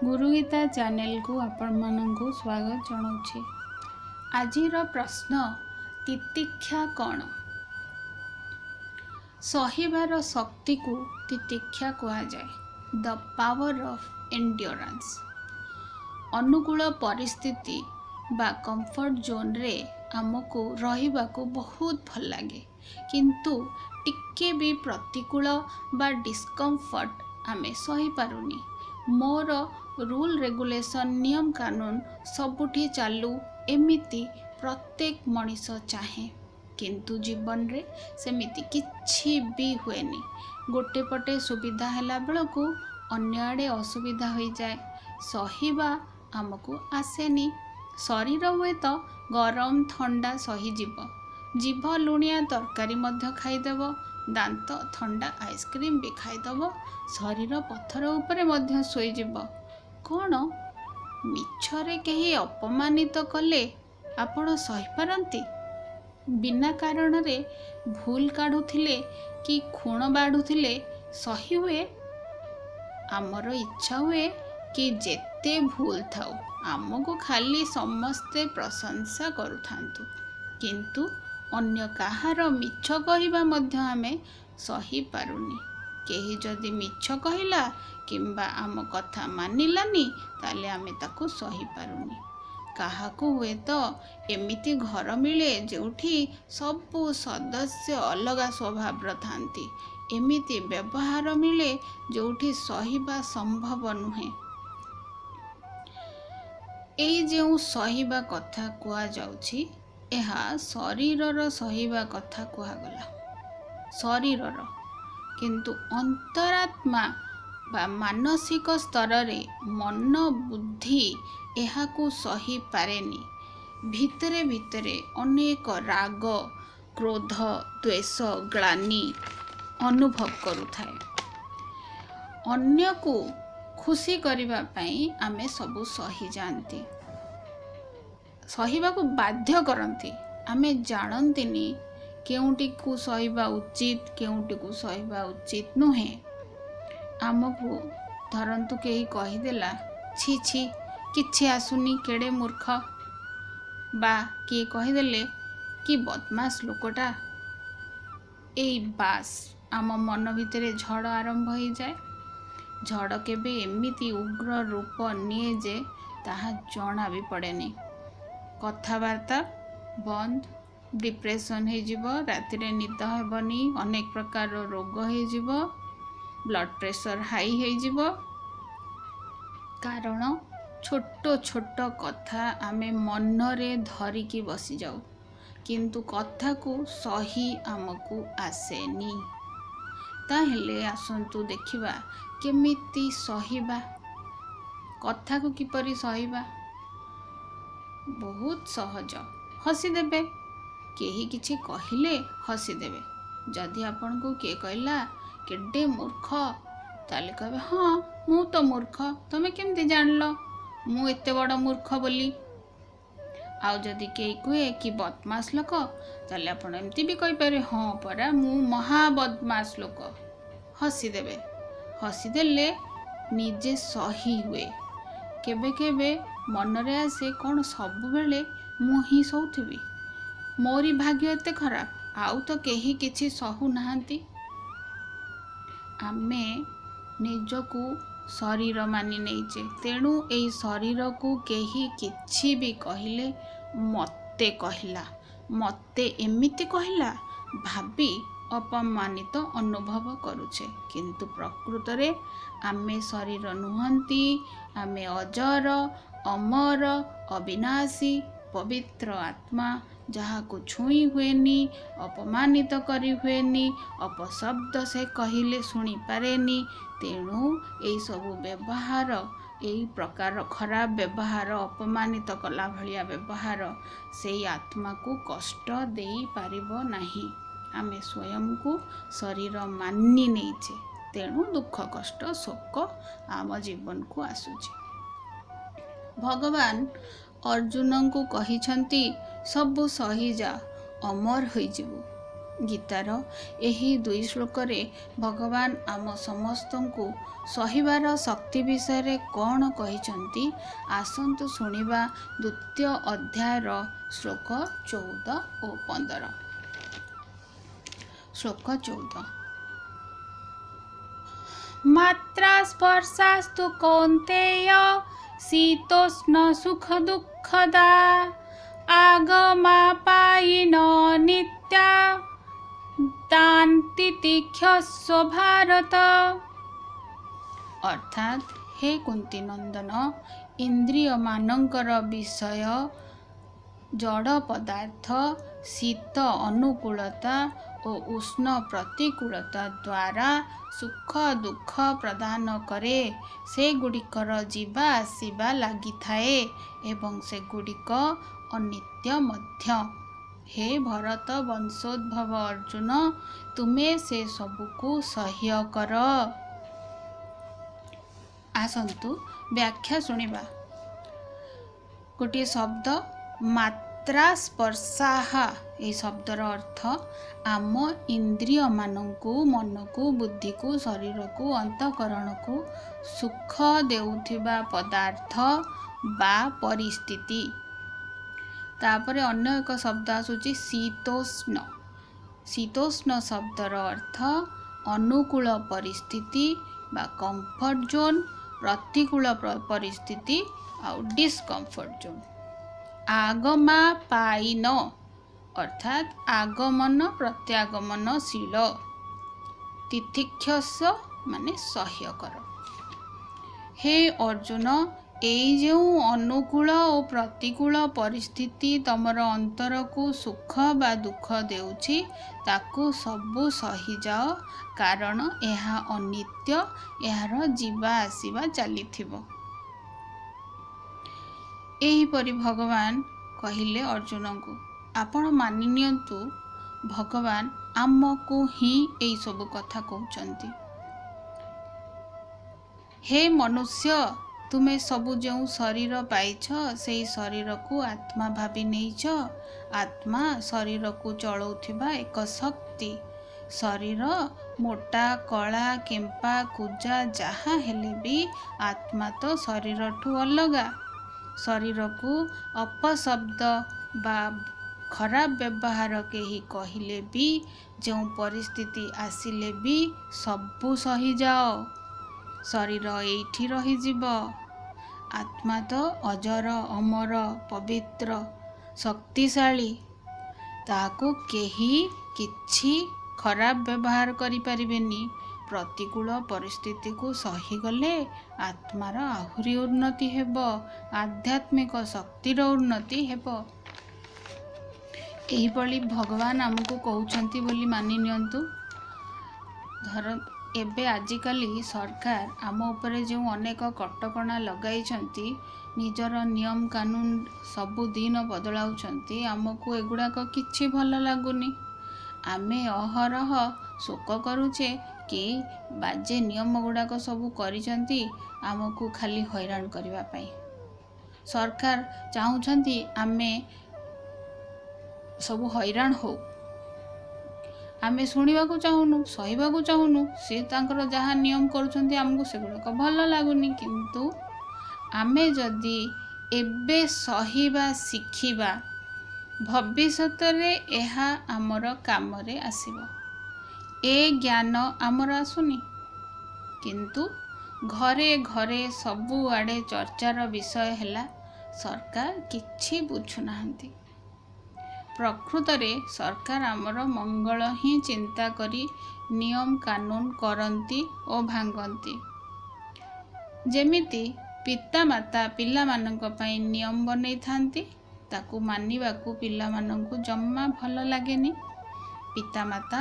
ଗୁରୁଗୀତା ଚ୍ୟାନେଲକୁ ଆପଣମାନଙ୍କୁ ସ୍ୱାଗତ ଜଣାଉଛି। ଆଜିର ପ୍ରଶ୍ନ, ତିତିକ୍ଷା କ'ଣ? ସହିବାର ଶକ୍ତିକୁ ତିତିକ୍ଷା କୁହାଯାଏ, the power of endurance. ଅନୁକୂଳ ପରିସ୍ଥିତି ବା କମ୍ଫର୍ଟ ଜୋନ୍ରେ ଆମକୁ ରହିବାକୁ ବହୁତ ଭଲ ଲାଗେ, କିନ୍ତୁ ଟିକେ ବି ପ୍ରତିକୂଳ ବା ଡିସ୍କମ୍ଫର୍ଟ ଆମେ ସହିପାରୁନି। ମୋର ରୁଲ୍ ରେଗୁଲେସନ୍, ନିୟମ କାନୁନ ସବୁଠି ଚାଲୁ, ଏମିତି ପ୍ରତ୍ୟେକ ମଣିଷ ଚାହେଁ। କିନ୍ତୁ ଜୀବନରେ ସେମିତି କିଛି ବି ହୁଏନି। ଗୋଟେ ପଟେ ସୁବିଧା ହେଲା ବେଳକୁ ଅନ୍ୟ ଆଡ଼େ ଅସୁବିଧା ହୋଇଯାଏ। ସହିବା ଆମକୁ ଆସେନି। ଶରୀର ହୁଏତ ଗରମ ଥଣ୍ଡା ସହିଯିବ, ଜିଭ ଲୁଣିଆ ତରକାରୀ ମଧ୍ୟ ଖାଇଦେବ, ଦାନ୍ତ ଥଣ୍ଡା ଆଇସ୍କ୍ରିମ୍ ବି ଖାଇଦେବ, ଶରୀର ପଥର ଉପରେ ମଧ୍ୟ ଶୋଇଯିବ। କ'ଣ ମିଛରେ କେହି ଅପମାନିତ କଲେ ଆପଣ ସହିପାରନ୍ତି? ବିନା କାରଣରେ ଭୁଲ କାଢ଼ୁଥିଲେ କି ଖୁଣ ବାଢ଼ୁଥିଲେ ସହି ହୁଏ? ଆମର ଇଚ୍ଛା ହୁଏ କି ଯେତେ ଭୁଲ ଥାଉ, ଆମକୁ ଖାଲି ସମସ୍ତେ ପ୍ରଶଂସା କରୁଥାନ୍ତୁ। କିନ୍ତୁ ଅନ୍ୟ କାହାର ମିଛ କହିବା ମଧ୍ୟ ଆମେ ସହିପାରୁନି। କେହି ଯଦି ମିଛ କହିଲା କିମ୍ବା ଆମ କଥା ମାନିଲାନି, ତାହେଲେ ଆମେ ତାକୁ ସହିପାରୁନି। କାହାକୁ ହୁଏତ ଏମିତି ଘର ମିଳେ ଯେଉଁଠି ସବୁ ସଦସ୍ୟ ଅଲଗା ସ୍ୱଭାବର ଥାନ୍ତି। ଏମିତି ବ୍ୟବହାର ମିଳେ ଯେଉଁଠି ସହିବା ସମ୍ଭବ ନୁହେଁ। ଏଇ ଯେଉଁ ସହିବା କଥା କୁହାଯାଉଛି, ଏହା ଶରୀରର ସହିବା କଥା କୁହାଗଲା, ଶରୀରର। କିନ୍ତୁ ଅନ୍ତରାତ୍ମା ବା ମାନସିକ ସ୍ତରରେ ମନ ବୁଦ୍ଧି ଏହାକୁ ସହିପାରେନି। ଭିତରେ ଭିତରେ ଅନେକ ରାଗ, କ୍ରୋଧ, ଦ୍ୱେଷ, ଗ୍ଳାନି ଅନୁଭବ କରୁଥାଏ। ଅନ୍ୟକୁ ଖୁସି କରିବା ପାଇଁ ଆମେ ସବୁ ସହିଯାଆନ୍ତି, ସହିବାକୁ ବାଧ୍ୟ କରନ୍ତି। ଆମେ ଜାଣନ୍ତିନି କେଉଁଟିକୁ ସହିବା ଉଚିତ, କେଉଁଟିକୁ ସହିବା ଉଚିତ ନୁହେଁ। ଆମକୁ ଧରନ୍ତୁ କେହି କହିଦେଲା, ଛି ଛି, କିଛି ଆସୁନି, କେଡ଼େ ମୂର୍ଖ, ବା କିଏ କହିଦେଲେ କି ବଦମାସ ଲୋକଟା, ଏଇ ବାସ୍ ଆମ ମନ ଭିତରେ ଝଡ଼ ଆରମ୍ଭ ହେଇଯାଏ। ଝଡ଼ କେବେ ଏମିତି ଉଗ୍ର ରୂପ ନିଏ ଯେ ତାହା ଜଣା ବି ପଡ଼େନି। କଥାବାର୍ତ୍ତା ବନ୍ଦ, ଡିପ୍ରେସନ୍ ହେଇଯିବ, ରାତିରେ ନିଦ ହେବନି, ଅନେକ ପ୍ରକାରର ରୋଗ ହେଇଯିବ, ବ୍ଲଡ଼ ପ୍ରେସର ହାଇ ହେଇଯିବ। କାରଣ ଛୋଟ ଛୋଟ କଥା ଆମେ ମନରେ ଧରିକି ବସିଯାଉ, କିନ୍ତୁ କଥାକୁ ସହି ଆମକୁ ଆସେନି। ତାହେଲେ ଆସନ୍ତୁ ଦେଖିବା କେମିତି ସହିବା, କଥାକୁ କିପରି ସହିବା। ବହୁତ ସହଜ, ହସିଦେବେ। କେହି କିଛି କହିଲେ ହସିଦେବେ। ଯଦି ଆପଣଙ୍କୁ କିଏ କହିଲା କେଡ଼େ ମୂର୍ଖ, ତାହେଲେ କହିବେ ହଁ ମୁଁ ତ ମୂର୍ଖ, ତମେ କେମିତି ଜାଣିଲ ମୁଁ ଏତେ ବଡ଼ ମୂର୍ଖ ବୋଲି? ଆଉ ଯଦି କେହି କୁହେ କି ବଦମାସ ଲୋକ, ତାହେଲେ ଆପଣ ଏମିତି ବି କହିପାରିବେ ହଁ ପରା ମୁଁ ମହା ବଦମାସ ଲୋକ। ହସିଦେବେ। ହସିଦେଲେ ନିଜେ ସହି ହୁଏ। କେବେ କେବେ ମନରେ ଆସେ କ'ଣ ସବୁବେଳେ ମୁଁ ହିଁ ସହୁଥିବି? ମୋରି ଭାଗ୍ୟ ଏତେ ଖରାପ, ଆଉ ତ କେହି କିଛି ସହୁନାହାନ୍ତି। ଆମେ ନିଜକୁ ଶରୀର ମାନି ନେଇଛେ, ତେଣୁ ଏଇ ଶରୀରକୁ କେହି କିଛି ବି କହିଲେ ମୋତେ କହିଲା, ମୋତେ ଏମିତି କହିଲା ଭାବି ଅପମାନିତ ଅନୁଭବ କରୁଛେ। କିନ୍ତୁ ପ୍ରକୃତରେ ଆମେ ଶରୀର ନୁହନ୍ତି। ଆମେ ଅଜର, ଅମର, ଅବିନାଶୀ, ପବିତ୍ର ଆତ୍ମା, ଯାହାକୁ ଛୁଇଁ ହୁଏନି, ଅପମାନିତ କରି ହୁଏନି, ଅପଶବ୍ଦ ସେ କହିଲେ ଶୁଣିପାରେନି। ତେଣୁ ଏଇସବୁ ବ୍ୟବହାର, ଏଇ ପ୍ରକାର ଖରାପ ବ୍ୟବହାର, ଅପମାନିତ କଲା ଭଳିଆ ବ୍ୟବହାର ସେଇ ଆତ୍ମାକୁ କଷ୍ଟ ଦେଇପାରିବ ନାହିଁ। ଆମେ ସ୍ୱୟଂକୁ ଶରୀର ମାନି ନେଇଛେ, ତେଣୁ ଦୁଃଖ, କଷ୍ଟ, ଶୋକ ଆମ ଜୀବନକୁ ଆସୁଛି। ଭଗବାନ ଅର୍ଜୁନଙ୍କୁ କହିଛନ୍ତି, ସବୁ ସହିଯା, ଅମର ହୋଇଯିବୁ। ଗୀତାର ଏହି ଦୁଇ ଶ୍ଲୋକରେ ଭଗବାନ ଆମ ସମସ୍ତଙ୍କୁ ସହିବାର ଶକ୍ତି ବିଷୟରେ କ'ଣ କହିଛନ୍ତି, ଆସନ୍ତୁ ଶୁଣିବା ଦ୍ୱିତୀୟ ଅଧ୍ୟାୟର ଶ୍ଲୋକ 14 ଓ 15। ଶ୍ଲୋକ 14। ମାତ୍ରା ସ୍ପର୍ଶାସ୍ତୁ କୌନ୍ତେୟ ଶୀତୋଷ୍ଣ ସୁଖ ଦୁଃଖଦା ଆଗମାପାୟିନ ନିତ୍ୟା ତାନ୍ ତିତିକ୍ଷସ୍ୱ ଭାରତ। ଅର୍ଥାତ୍ ହେ କୁନ୍ତି ନନ୍ଦନ, ଇନ୍ଦ୍ରିୟମାନଙ୍କର ବିଷୟ ଜଡ଼ ପଦାର୍ଥ ଶୀତ ଅନୁକୂଳତା ଓ ଉଷ୍ଣ ପ୍ରତିକୂଳତା ଦ୍ୱାରା ସୁଖ ଦୁଃଖ ପ୍ରଦାନ କରେ। ସେଗୁଡ଼ିକର ଯିବା ଆସିବା ଲାଗିଥାଏ ଏବଂ ସେଗୁଡ଼ିକ ଅନିତ୍ୟ ମଧ୍ୟ। ହେ ଭରତ ବଂଶୋଦ୍ଭବ ଅର୍ଜୁନ, ତୁମେ ସେ ସବୁକୁ ସହ୍ୟ କର। ଆସନ୍ତୁ ବ୍ୟାଖ୍ୟା ଶୁଣିବା। ଗୋଟିଏ ଶବ୍ଦ ମାତ୍ରା ସ୍ପର୍ଶାହା, ଏହି ଶବ୍ଦର ଅର୍ଥ ଆମ ଇନ୍ଦ୍ରିୟମାନଙ୍କୁ, ମନକୁ, ବୁଦ୍ଧିକୁ, ଶରୀରକୁ, ଅନ୍ତଃକରଣକୁ ସୁଖ ଦେଉଥିବା ପଦାର୍ଥ ବା ପରିସ୍ଥିତି। ତାପରେ ଅନ୍ୟ ଏକ ଶବ୍ଦ ଆସୁଛି ଶୀତୋଷ୍ଣ। ଶୀତୋଷ୍ଣ ଶବ୍ଦର ଅର୍ଥ ଅନୁକୂଳ ପରିସ୍ଥିତି ବା କମ୍ଫର୍ଟ ଜୋନ୍, ପ୍ରତିକୂଳ ପରିସ୍ଥିତି ଆଉ ଡିସକମ୍ଫର୍ଟ ଜୋନ୍। ଆଗମା ପାଇନ ଅର୍ଥାତ୍ ଆଗମନ ପ୍ରତ୍ୟାଗମନଶୀଳ। ତିଥିକ୍ଷସ ମାନେ ସହ୍ୟ କର। ହେ ଅର୍ଜୁନ, ଏଇ ଯେଉଁ ଅନୁକୂଳ ଓ ପ୍ରତିକୂଳ ପରିସ୍ଥିତି ତମର ଅନ୍ତରକୁ ସୁଖ ବା ଦୁଃଖ ଦେଉଛି, ତାକୁ ସବୁ ସହିଯାଅ, କାରଣ ଏହା ଅନିତ୍ୟ, ଏହାର ଯିବା ଆସିବା ଚାଲିଥିବ। ଏହିପରି ଭଗବାନ କହିଲେ ଅର୍ଜୁନଙ୍କୁ। ଆପଣ ମାନି ନିଅନ୍ତୁ ଭଗବାନ ଆମକୁ ହିଁ ଏଇସବୁ କଥା କହୁଛନ୍ତି। ହେ ମନୁଷ୍ୟ, ତୁମେ ସବୁ ଯେଉଁ ଶରୀର ପାଇଛ, ସେଇ ଶରୀରକୁ ଆତ୍ମା ଭାବି ନେଇଛ। ଆତ୍ମା ଶରୀରକୁ ଚଳାଉଥିବା ଏକ ଶକ୍ତି। ଶରୀର ମୋଟା, କଳା, କେମ୍ପା, କୁଜା ଯାହା ହେଲେ ବି ଆତ୍ମା ତ ଶରୀରଠୁ ଅଲଗା। ଶରୀରକୁ ଅପଶବ୍ଦ ବା ଖରାପ ବ୍ୟବହାର କେହି କହିଲେ ବି, ଯେଉଁ ପରିସ୍ଥିତି ଆସିଲେ ବି ସବୁ ସହିଯାଅ। ଶରୀର ଏଇଠି ରହିଯିବ, ଆତ୍ମା ତ ଅଜର, ଅମର, ପବିତ୍ର, ଶକ୍ତିଶାଳୀ। ତାହାକୁ କେହି କିଛି ଖରାପ ବ୍ୟବହାର କରିପାରିବେନି। ପ୍ରତିକୂଳ ପରିସ୍ଥିତିକୁ ସହିଗଲେ ଆତ୍ମାର ଆହୁରି ଉନ୍ନତି ହେବ, ଆଧ୍ୟାତ୍ମିକ ଶକ୍ତିର ଉନ୍ନତି ହେବ। ଏହିଭଳି ଭଗବାନ ଆମକୁ କହୁଛନ୍ତି ବୋଲି ମାନି ନିଅନ୍ତୁ। ଧର ଏବେ ଆଜିକାଲି ସରକାର ଆମ ଉପରେ ଯେଉଁ ଅନେକ କଟକଣା ଲଗାଇଛନ୍ତି, ନିଜର ନିୟମ କାନୁନ ସବୁଦିନ ବଦଳାଉଛନ୍ତି, ଆମକୁ ଏଗୁଡ଼ାକ କିଛି ଭଲ ଲାଗୁନି। ଆମେ ଅହରହ ଶୋକ କରୁଛେ କି ବାଜେ ନିୟମ ଗୁଡ଼ାକ ସବୁ କରିଛନ୍ତି ଆମକୁ ଖାଲି ହଇରାଣ କରିବା ପାଇଁ। ସରକାର ଚାହୁଁଛନ୍ତି ଆମେ ସବୁ ହଇରାଣ ହଉ। ଆମେ ଶୁଣିବାକୁ ଚାହୁଁନୁ, ସହିବାକୁ ଚାହୁଁନୁ। ସେ ତାଙ୍କର ଯାହା ନିୟମ କରୁଛନ୍ତି ଆମକୁ ସେଗୁଡ଼ାକ ଭଲ ଲାଗୁନି। କିନ୍ତୁ ଆମେ ଯଦି ଏବେ ସହିବା ଶିଖିବା, ଭବିଷ୍ୟତରେ ଏହା ଆମର କାମରେ ଆସିବ। ଏ ଜ୍ଞାନ ଆମର ଆସୁନି, କିନ୍ତୁ ଘରେ ଘରେ ସବୁଆଡ଼େ ଚର୍ଚ୍ଚାର ବିଷୟ ହେଲା ସରକାର କିଛି ବୁଝୁନାହାନ୍ତି। ପ୍ରକୃତରେ ସରକାର ଆମର ମଙ୍ଗଳ ହିଁ ଚିନ୍ତା କରି ନିୟମ କାନୁନ କରନ୍ତି ଓ ଭାଙ୍ଗନ୍ତି। ଯେମିତି ପିତାମାତା ପିଲାମାନଙ୍କ ପାଇଁ ନିୟମ ବନେଇଥାନ୍ତି, ତାକୁ ମାନିବାକୁ ପିଲାମାନଙ୍କୁ ଜମା ଭଲ ଲାଗେନି। ପିତାମାତା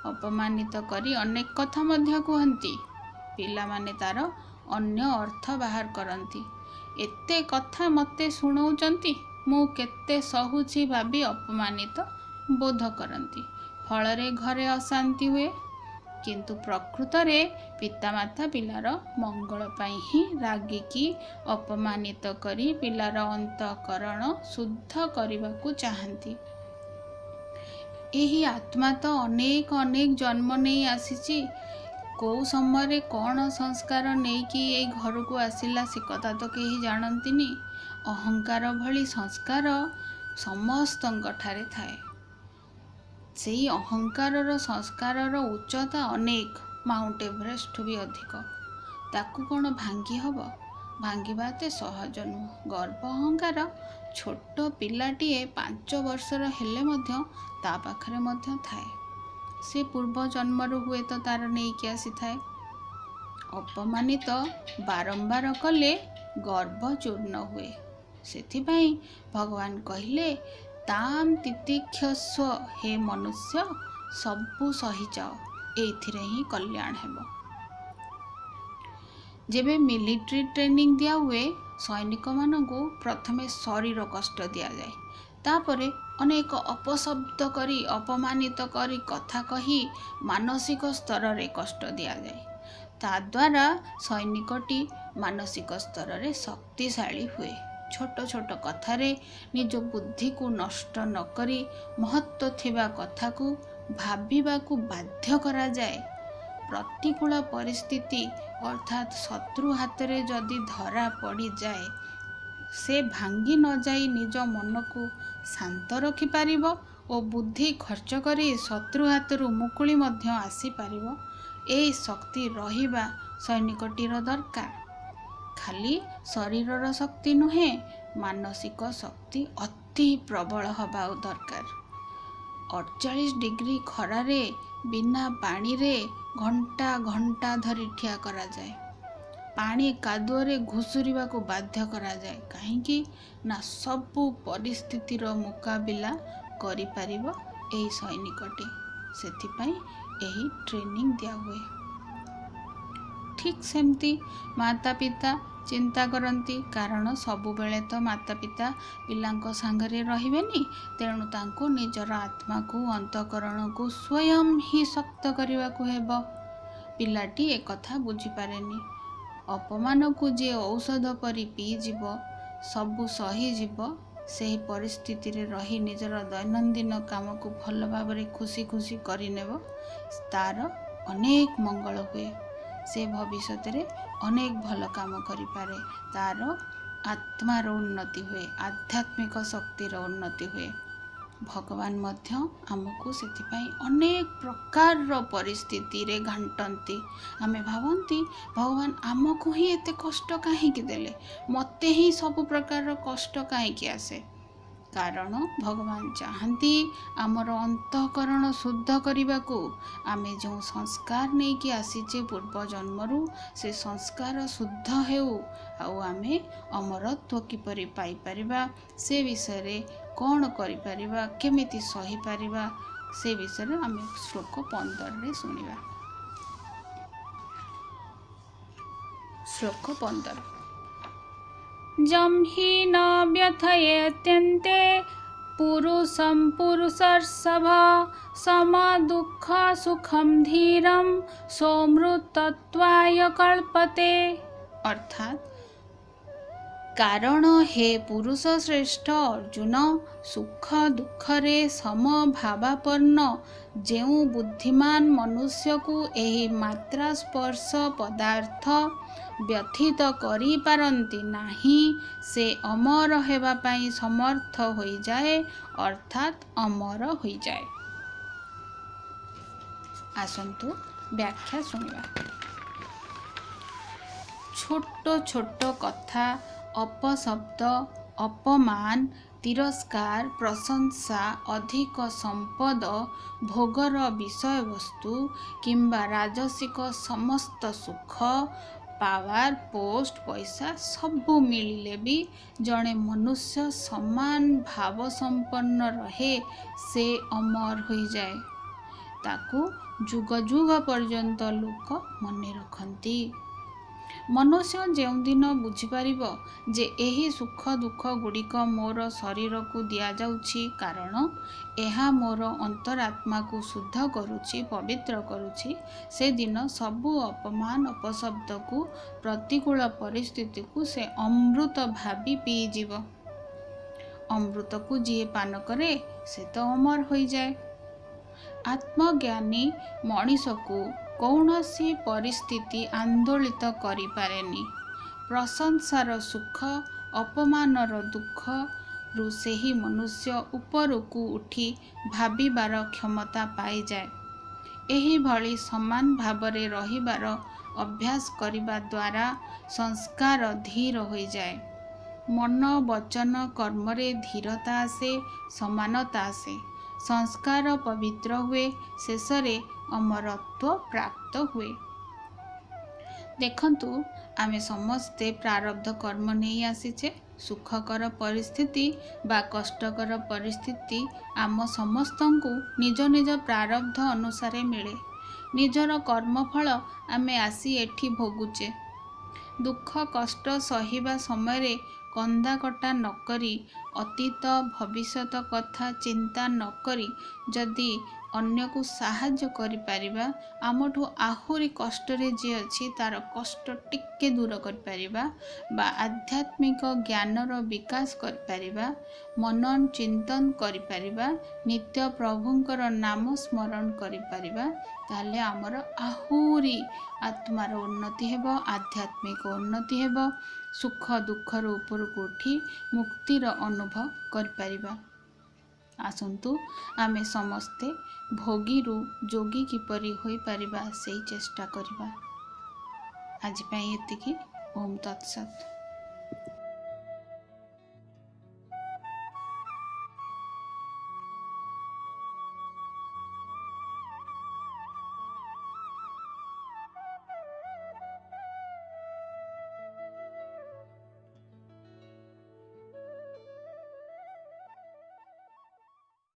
ଅପମାନିତ କରି ଅନେକ କଥା ମଧ୍ୟ କୁହନ୍ତି। ପିଲାମାନେ ତାର ଅନ୍ୟ ଅର୍ଥ ବାହାର କରନ୍ତି। ଏତେ କଥା ମୋତେ ଶୁଣଉଛନ୍ତି, ମୁଁ କେତେ ସହୁଛି ଭାବି ଅପମାନିତ ବୋଧ କରନ୍ତି। ଫଳରେ ଘରେ ଅଶାନ୍ତି ହୁଏ। କିନ୍ତୁ ପ୍ରକୃତରେ ପିତାମାତା ପିଲାର ମଙ୍ଗଳ ପାଇଁ ହିଁ ରାଗିକି ଅପମାନିତ କରି ପିଲାର ଅନ୍ତଃକରଣ ଶୁଦ୍ଧ କରିବାକୁ ଚାହାନ୍ତି। ଏହି ଆତ୍ମା ତ ଅନେକ ଅନେକ ଜନ୍ମ ନେଇ ଆସିଛି। କେଉଁ ସମୟରେ କ'ଣ ସଂସ୍କାର ନେଇକି ଏଇ ଘରକୁ ଆସିଲା, ସେ କଥା ତ କେହି ଜାଣନ୍ତିନି। ଅହଙ୍କାର ଭଳି ସଂସ୍କାର ସମସ୍ତଙ୍କ ଠାରେ ଥାଏ। ସେଇ ଅହଙ୍କାରର ସଂସ୍କାରର ଉଚ୍ଚତା ଅନେକ, ମାଉଣ୍ଟ ଏଭରେଷ୍ଟଠୁ ବି ଅଧିକ। ତାକୁ କ'ଣ ଭାଙ୍ଗି ହେବ? ଭାଙ୍ଗିବା ଏତେ ସହଜ ନୁହଁ। ଗର୍ବ ଅହଙ୍କାର ଛୋଟ ପିଲାଟିଏ 5 ବର୍ଷର ହେଲେ ମଧ୍ୟ ତା ପାଖରେ ମଧ୍ୟ ଥାଏ। ସେ ପୂର୍ବ ଜନ୍ମରୁ ହୁଏତ ତାର ନେଇକି ଆସିଥାଏ। ଅପମାନିତ ବାରମ୍ବାର କଲେ ଗର୍ବ ଚୂର୍ଣ୍ଣ ହୁଏ। ସେଥିପାଇଁ ଭଗବାନ କହିଲେ, ତାମ୍ ତିତିକ୍ଷସ୍ୱ, ହେ ମନୁଷ୍ୟ, ସବୁ ସହିଯାଅ, ଏଇଥିରେ ହିଁ କଲ୍ୟାଣ ହେବ। ଯେବେ ମିଲିଟାରୀ ଟ୍ରେନିଂ ଦିଆହୁଏ ସୈନିକମାନଙ୍କୁ, ପ୍ରଥମେ ଶରୀର କଷ୍ଟ ଦିଆଯାଏ, ତାପରେ ଅନେକ ଅପଶବ୍ଦ କରି, ଅପମାନିତ କରି କଥା କହି ମାନସିକ ସ୍ତରରେ କଷ୍ଟ ଦିଆଯାଏ। ତାଦ୍ୱାରା ସୈନିକଟି ମାନସିକ ସ୍ତରରେ ଶକ୍ତିଶାଳୀ ହୁଏ। ଛୋଟ ଛୋଟ କଥାରେ ନିଜ ବୁଦ୍ଧିକୁ ନଷ୍ଟ ନ କରି ମହତ୍ତ୍ୱ ଥିବା କଥାକୁ ଭାବିବାକୁ ବାଧ୍ୟ କରାଯାଏ। ପ୍ରତିକୂଳ ପରିସ୍ଥିତି ଅର୍ଥାତ୍ ଶତ୍ରୁ ହାତରେ ଯଦି ଧରା ପଡ଼ିଯାଏ, ସେ ଭାଙ୍ଗି ନଯାଇ ନିଜ ମନକୁ ଶାନ୍ତ ରଖିପାରିବ ଓ ବୁଦ୍ଧି ଖର୍ଚ୍ଚ କରି ଶତ୍ରୁ ହାତରୁ ମୁକୁଳି ମଧ୍ୟ ଆସିପାରିବ। ଏହି ଶକ୍ତି ରହିବା ସୈନିକଟିର ଦରକାର। ଖାଲି ଶରୀରର ଶକ୍ତି ନୁହେଁ, ମାନସିକ ଶକ୍ତି ଅତି ପ୍ରବଳ ହେବା ଦରକାର। 48 ଡିଗ୍ରୀ ଖରାରେ ବିନା ପାଣିରେ ଘଣ୍ଟା ଘଣ୍ଟା ଧରି ଠିଆ କରାଯାଏ। ପାଣି କାଦୁଅରେ ଘୁଷୁରିବାକୁ ବାଧ୍ୟ କରାଯାଏ। କାହିଁକି ନା ସବୁ ପରିସ୍ଥିତିର ମୁକାବିଲା କରିପାରିବ ଏହି ସୈନିକଟି, ସେଥିପାଇଁ ଏହି ଟ୍ରେନିଂ ଦିଆହୁଏ। ଠିକ୍ ସେମିତି ମାତା ପିତା ଚିନ୍ତା କରନ୍ତି, କାରଣ ସବୁବେଳେ ତ ମାତା ପିତା ପିଲାଙ୍କ ସାଙ୍ଗରେ ରହିବେନି। ତେଣୁ ତାଙ୍କୁ ନିଜର ଆତ୍ମାକୁ, ଅନ୍ତଃକରଣକୁ ସ୍ୱୟଂ ହିଁ ଶକ୍ତ କରିବାକୁ ହେବ। ପିଲାଟି ଏକଥା ବୁଝିପାରେନି। ଅପମାନକୁ ଯିଏ ଔଷଧ ପରି ପିଇଯିବ, ସବୁ ସହିଯିବ, ସେହି ପରିସ୍ଥିତିରେ ରହି ନିଜର ଦୈନନ୍ଦିନ କାମକୁ ଭଲ ଭାବରେ ଖୁସି ଖୁସି କରିନେବ, ତାର ଅନେକ ମଙ୍ଗଳ ହୁଏ। ସେ ଭବିଷ୍ୟତରେ ଅନେକ ଭଲ କାମ କରିପାରେ। ତାର ଆତ୍ମାର ଉନ୍ନତି ହୁଏ, ଆଧ୍ୟାତ୍ମିକ ଶକ୍ତିର ଉନ୍ନତି ହୁଏ। ଭଗବାନ ମଧ୍ୟ ଆମକୁ ସେଥିପାଇଁ ଅନେକ ପ୍ରକାରର ପରିସ୍ଥିତିରେ ଘାଣ୍ଟନ୍ତି। ଆମେ ଭାବନ୍ତି, ଭଗବାନ ଆମକୁ ହିଁ ଏତେ କଷ୍ଟ କାହିଁକି ଦେଲେ, ମୋତେ ହିଁ ସବୁ ପ୍ରକାରର କଷ୍ଟ କାହିଁକି ଆସେ? କାରଣ ଭଗବାନ ଚାହାନ୍ତି ଆମର ଅନ୍ତଃକରଣ ଶୁଦ୍ଧ କରିବାକୁ। ଆମେ ଯେଉଁ ସଂସ୍କାର ନେଇକି ଆସିଛେ ପୂର୍ବ ଜନ୍ମରୁ, ସେ ସଂସ୍କାର ଶୁଦ୍ଧ ହେଉ ଆଉ ଆମେ ଅମରତ୍ୱ କିପରି ପାଇପାରିବା, ସେ ବିଷୟରେ କ'ଣ କରିପାରିବା, କେମିତି ସହିପାରିବା, ସେ ବିଷୟରେ ଆମେ ଶ୍ଲୋକ 15ରେ ଶୁଣିବା। ଶ୍ଲୋକ 15। ଯಂ ହି ନ ବ୍ୟଥୟତ୍ୟନ୍ତେ ପୁରୁଷಂ ପୁରୁଷର୍ଷଭ ସମ ଦୁଃଖ ସୁଖಂ ଧୀରಂ ସୋମୃତତ୍ୱାୟ କଳ୍ପତେ। ଅର୍ଥାତ୍, କାରଣ ହେ ପୁରୁଷ ଶ୍ରେଷ୍ଠ ଅର୍ଜୁନ, ସୁଖ ଦୁଃଖରେ ସମଭାବାପନ୍ନ ଯେଉଁ ବୁଦ୍ଧିମାନ ମନୁଷ୍ୟକୁ ଏହି ମାତ୍ରା ସ୍ପର୍ଶ ପଦାର୍ଥ ବ୍ୟଥିତ କରିପାରନ୍ତି ନାହିଁ, ସେ ଅମର ହେବା ପାଇଁ ସମର୍ଥ ହୋଇଯାଏ, ଅର୍ଥାତ୍ ଅମର ହୋଇଯାଏ। ଆସନ୍ତୁ ବ୍ୟାଖ୍ୟା ଶୁଣିବା। ଛୋଟ ଛୋଟ କଥା, ଅପଶବ୍ଦ, ଅପମାନ, ତିରସ୍କାର, ପ୍ରଶଂସା, ଅଧିକ ସମ୍ପଦ, ଭୋଗର ବିଷୟବସ୍ତୁ କିମ୍ବା ରାଜସିକ ସମସ୍ତ ସୁଖ, ପାୱାର, ପୋଷ୍ଟ, ପଇସା ସବୁ ମିଳିଲେ ବି ଜଣେ ମନୁଷ୍ୟ ସମାନ ଭାବସମ୍ପନ୍ନ ରହେ, ସେ ଅମର ହୋଇଯାଏ। ତାକୁ ଯୁଗ ଯୁଗ ପର୍ଯ୍ୟନ୍ତ ଲୋକ ମନେ ରଖନ୍ତି। ମନୁଷ୍ୟ ଯେଉଁଦିନ ବୁଝିପାରିବ ଯେ ଏହି ସୁଖ ଦୁଃଖ ଗୁଡ଼ିକ ମୋର ଶରୀରକୁ ଦିଆଯାଉଛି, କାରଣ ଏହା ମୋର ଅନ୍ତରାତ୍ମାକୁ ଶୁଦ୍ଧ କରୁଛି, ପବିତ୍ର କରୁଛି, ସେଦିନ ସବୁ ଅପମାନ, ଅପଶବ୍ଦକୁ, ପ୍ରତିକୂଳ ପରିସ୍ଥିତିକୁ ସେ ଅମୃତ ଭାବି ପିଇଯିବ। ଅମୃତକୁ ଯିଏ ପାନ କରେ, ସେ ତ ଅମର ହୋଇଯାଏ। ଆତ୍ମଜ୍ଞାନୀ ମଣିଷକୁ କୌଣସି ପରିସ୍ଥିତି ଆନ୍ଦୋଳିତ କରିପାରେନି। ପ୍ରଶଂସାର ସୁଖ, ଅପମାନର ଦୁଃଖରୁ ସେହି ମନୁଷ୍ୟ ଉପରକୁ ଉଠି ଭାବିବାର କ୍ଷମତା ପାଇଯାଏ। ଏହିଭଳି ସମାନ ଭାବରେ ରହିବାର ଅଭ୍ୟାସ କରିବା ଦ୍ୱାରା ସଂସ୍କାର ଧୀର ହୋଇଯାଏ। ମନ, ବଚନ, କର୍ମରେ ଧୀରତା ଆସେ, ସମାନତା ଆସେ, ସଂସ୍କାର ପବିତ୍ର ହୁଏ, ଶେଷରେ ଅମରତ୍ୱ ପ୍ରାପ୍ତ ହୁଏ। ଦେଖନ୍ତୁ, ଆମେ ସମସ୍ତେ ପ୍ରାରବ୍ଧ କର୍ମ ନେଇ ଆସିଛେ। ସୁଖକର ପରିସ୍ଥିତି ବା କଷ୍ଟକର ପରିସ୍ଥିତି ଆମ ସମସ୍ତଙ୍କୁ ନିଜ ନିଜ ପ୍ରାରବ୍ଧ ଅନୁସାରେ ମିଳେ। ନିଜର କର୍ମଫଳ ଆମେ ଆସି ଏଠି ଭୋଗୁଛେ। ଦୁଃଖ କଷ୍ଟ ସହିବା ସମୟରେ କନ୍ଦାକଟା ନକରି, ଅତୀତ ଭବିଷ୍ୟତ କଥା ଚିନ୍ତା ନକରି ଯଦି ଅନ୍ୟକୁ ସାହାଯ୍ୟ କରିପାରିବା, ଆମଠୁ ଆହୁରି କଷ୍ଟରେ ଯିଏ ଅଛି ତାର କଷ୍ଟ ଟିକେ ଦୂର କରିପାରିବା ବା ଆଧ୍ୟାତ୍ମିକ ଜ୍ଞାନର ବିକାଶ କରିପାରିବା, ମନନ ଚିନ୍ତନ କରିପାରିବା, ନିତ୍ୟ ପ୍ରଭୁଙ୍କର ନାମ ସ୍ମରଣ କରିପାରିବା, ତାହେଲେ ଆମର ଆହୁରି ଆତ୍ମାର ଉନ୍ନତି ହେବ, ଆଧ୍ୟାତ୍ମିକ ଉନ୍ନତି ହେବ, ସୁଖ ଦୁଃଖର ଉପରକୁ ଉଠି ମୁକ୍ତିର ଅନୁଭବ କରିପାରିବା। ଆସନ୍ତୁ ଆମେ ସମସ୍ତେ ଭୋଗୀରୁ ଯୋଗୀ କିପରି ହୋଇପାରିବା ସେଇ ଚେଷ୍ଟା କରିବା। ଆଜି ପାଇଁ ଏତିକି। ଓମ୍ ତତ୍ସତ୍।